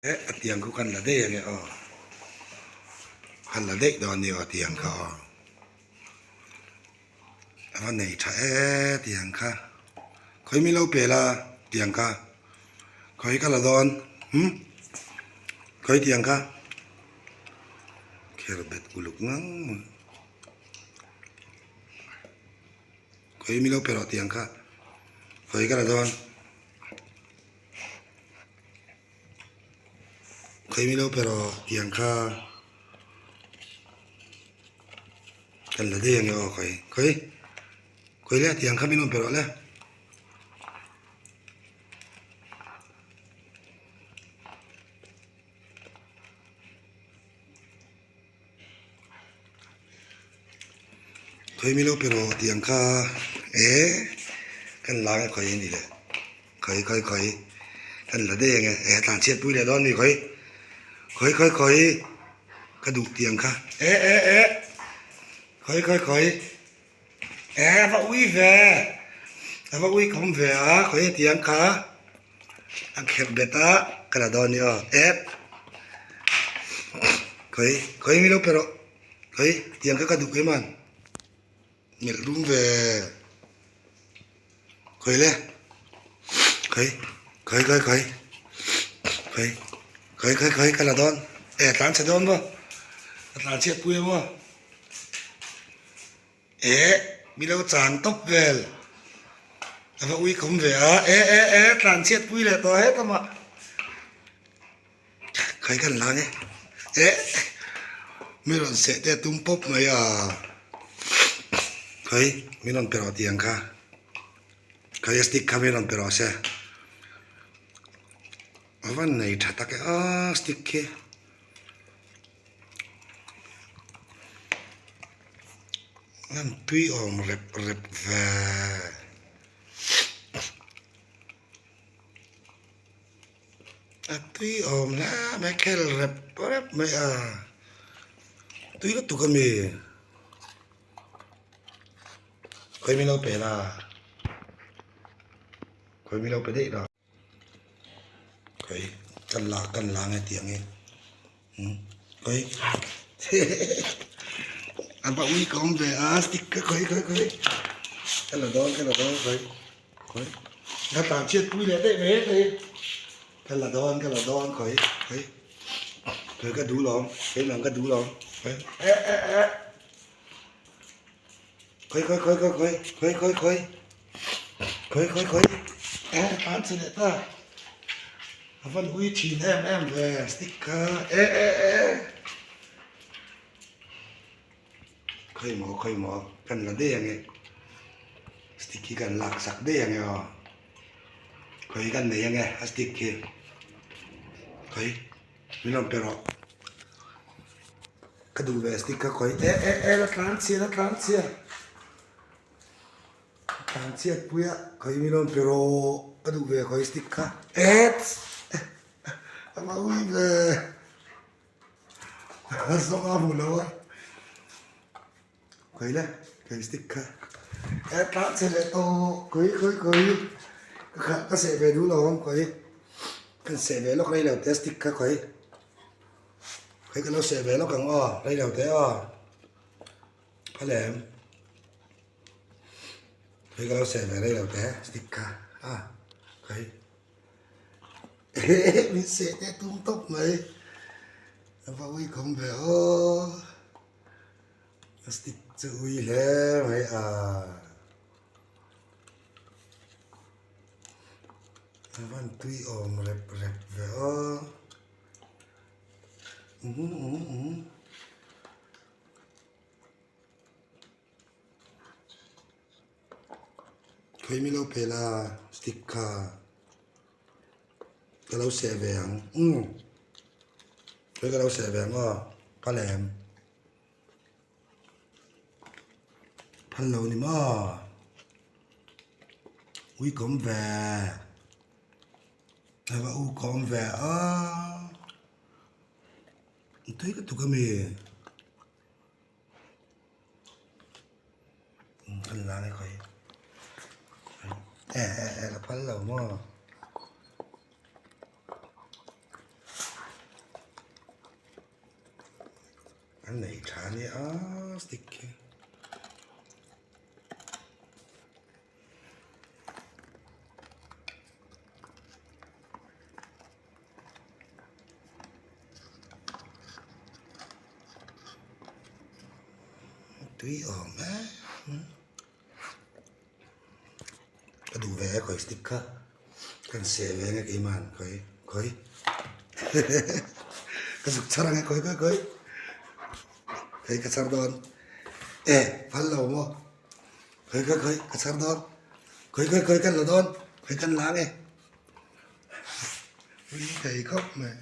Eh a tiang khu kan la daih ange aw kan la daih dawn ni aw a tiang kha aw a va nei tha e tiang kha khawi mi lo pe la tiang kha khawi ka la dawn hmm khawi tiang kha kher bet uluk ngang mai khawi mi lo pe rawh tiang kha khawi ka la dawn. Khawi mi lo pe rawh tiang kha kan la daih ange aw khawi khawi khawi le tiang kha min rawn pe rawh le. Khawi mi lo pe rawh tiang kha eh kan la nge khawi ni le khawi khawi khawi kan la daih ange eh tlan chhiat pui leh dawn mi khawi khawi khawi khawi ka duh tiang kha eh eh eh khawi khawi khawi eh a va ui ve a va ui khawm ve a khawi tiang kha a kherh bet a ka la dawn ni aw ep khawi khawi mi lo pe rawh khawi tiang kha ka duh em an melh rum ve khawi le khawi khawi khawi khawi khawi khawi khawi khawi ka la dawn e tlan chhe dawn maw a tlan chhiat pui a maw. Eh mi lo chang tawp vel a va ui khawm ve a eh eh eh tlan chhiat pui leh tawh het amah khai kan lang e eh mi rawn seh te a tum pawp mai a khawi mi rawn pe rawh tih ang kha khawi a stick kha mi rawn pe rawh se a van nei tha tak e a stick khi. An tui awm rep rep ve. A tui awm hle mai khel rep rep mai a tui lutuk a mi khawi mi lo pe la khawi mi lo pe daih la. Khawi kan la kan la nge tih ang e umm khawi a va ui ka awm ve a stick kha khawi khawi khawi ka la dawn ka la dawn khawi khawi ka tlan chhiat pui leh daih mai hei ka la dawn ka la dawn khawi khawi khawi ka duh lawm keimah ka duh lawm khawi eh eh eh Khawi khawi khawi khawi khawi khawi khawi khawi khawi khawi khawi eh tlan chhe leh ta a van ui thin em em ve stick kha eh eh eh khawi maw khawi maw kan la daih ang e stick hi kan lak sak daih ang e aw khawi kan nei ang e a stick hi khawi min rawn pe rawh. Ka duh ve stick ka khawih eh eh eh la tlan chhia la tlan chhia tlan chhiat pui a khawih min rawn pe rawh ka duh ve khawih stick kha et a lo ui ve a zawng a hmu lo a khawih le khawih stick kha eh tlan chhe leh tawh khawih khawih khawih ka kha ka seh ve duh lo ang khawih kan seh ve lawk rei lo te stick kha khawih. Hei ka lo seh ve lawk ang aw, rei lo teh aw. A lem. Hei ka lo seh ve rei lo teh, stick kha. A, hei. Min seh teh tum tawp mai. A va ui khawm ve aw. A stick chu ui hle mai a. A van tui awm rep rep ve aw. Khawi mi lo pe la stick kha ka lo seh ve ang umm khawi ka lo seh ve ang aw ka lem phal lo ni maw ui kawm ve. A va u kawm ve a tui lutuk a mi kan la nge khawi eh eh eh la phal lo maw. An nei tha a nia stick khi. Tui awm e. Ka duh ve e khawi stick kha. Kan seh ve nge keimah an khawi khawi. Ka zuk chhar ang e khawi khawi khawi. Hei ka chhar dawn. E phal lo maw. Khawi khawi khawi ka chhar dawn. Khawi khawi khawi kan la dawn. Khawi kan la ang e. Ui thei khawp mai.